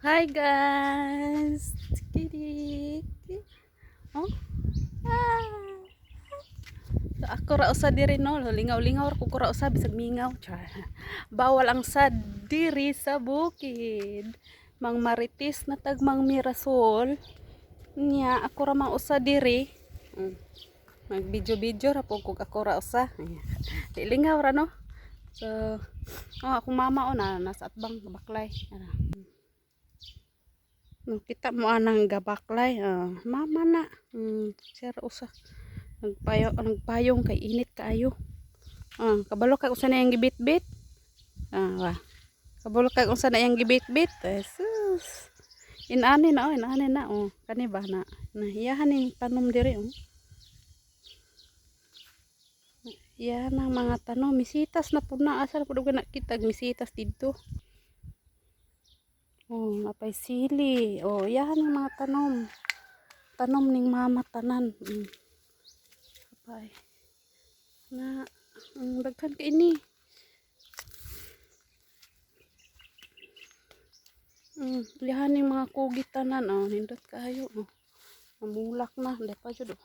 Hi guys! Kitty! Oh? Ah. So, ako ra usa diri, no, lingaw-lingaw ra ko ra usa bisag mingaw. Char. Bawal ang sad diri sa bukid. Mang maritis na tag Mang Mirasol. Nya ako ra mang usa diri. Mag-video-video ra po kog ako ra usa. Di lingaw ra, no. So, oh, akong mama o na nasa atbang baklay. Ara. No, kita mo anang gabaklay. Ah, mama na. Siya ra usa. Nagpayo, nagpayong kay init kaayo. Ah, kabalo kay usa na yang gibit-bit. Ah, wa. Kabalo kay unsa na yang gibit-bit. Jesus. Inani na oh, inani na oh. Kani ba na? Nahiyahan ning tanom diri oh. Yan ang mga tanom. Misitas na po na. Asa na po na kita misitas dito. Oh, napay sili. Oh, yan ang mga tanom. Tanom ning mama tanan. Apay. Na, ang daghan kay ini. Yahan yung mga kugi tanan. Oh, nindot kayo. Oh. Namulak na. Hindi pa jud oh.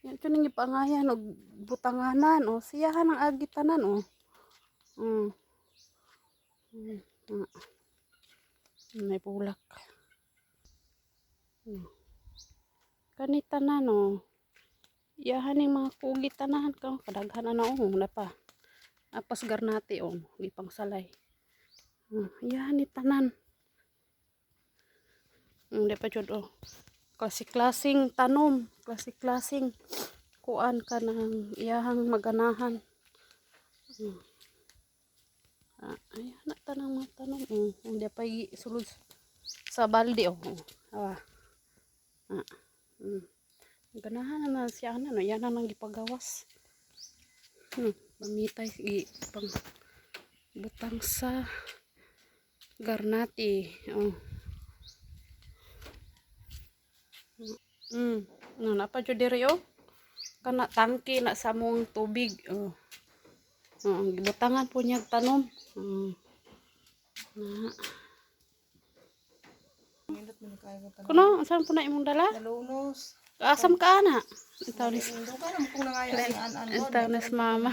Yan ito ning ipangayan og butanganan. Oh, siyahan ang agi tanan oh. Ah. May bulak. Kani tanan oh. Iyahan yung mga kugi tanan ka kadaghan na oh, na pa. Apas garnati oh, gipang salay. Iyahan ni tanan. Di pa jud oh. Klase-klaseng tanom, klase-klaseng kuan ka ng iyahang maganahan. Ah, ayan na tanang mga tanom. Oh, hindi pa sulod sa balde oh. Oh. Awa. Ah. Ganahan na na siya na no. Yan na nang gipagawas. Pamitay gi pang butang sa garnati. Oh. No, napa jud diri oh. Kana tangki na sa mong tubig. Oh. Oh, gibutangan po niya tanom. Na. Nindot mo ni kayo ko tanan. Kuno, saan po na imong dala? Nalunos. Asam ka ana? Itaw ni Duga na mo kung nangaya ang an-an itaw ni mama.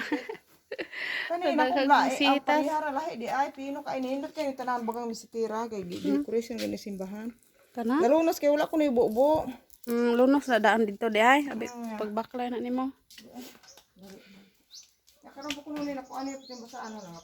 Kani na Daghang kung lahi ang bisita. parihara lahi di ay pino kay nindot kay tanan bagang misitira kay decoration gani simbahan. Kana? Nalunos kay wala ko ni bubo. Lunos na daan dito di ay. Abi, pagbaklay na nimo. Nakaroon po ko nung nila ko ano yung basaan na nga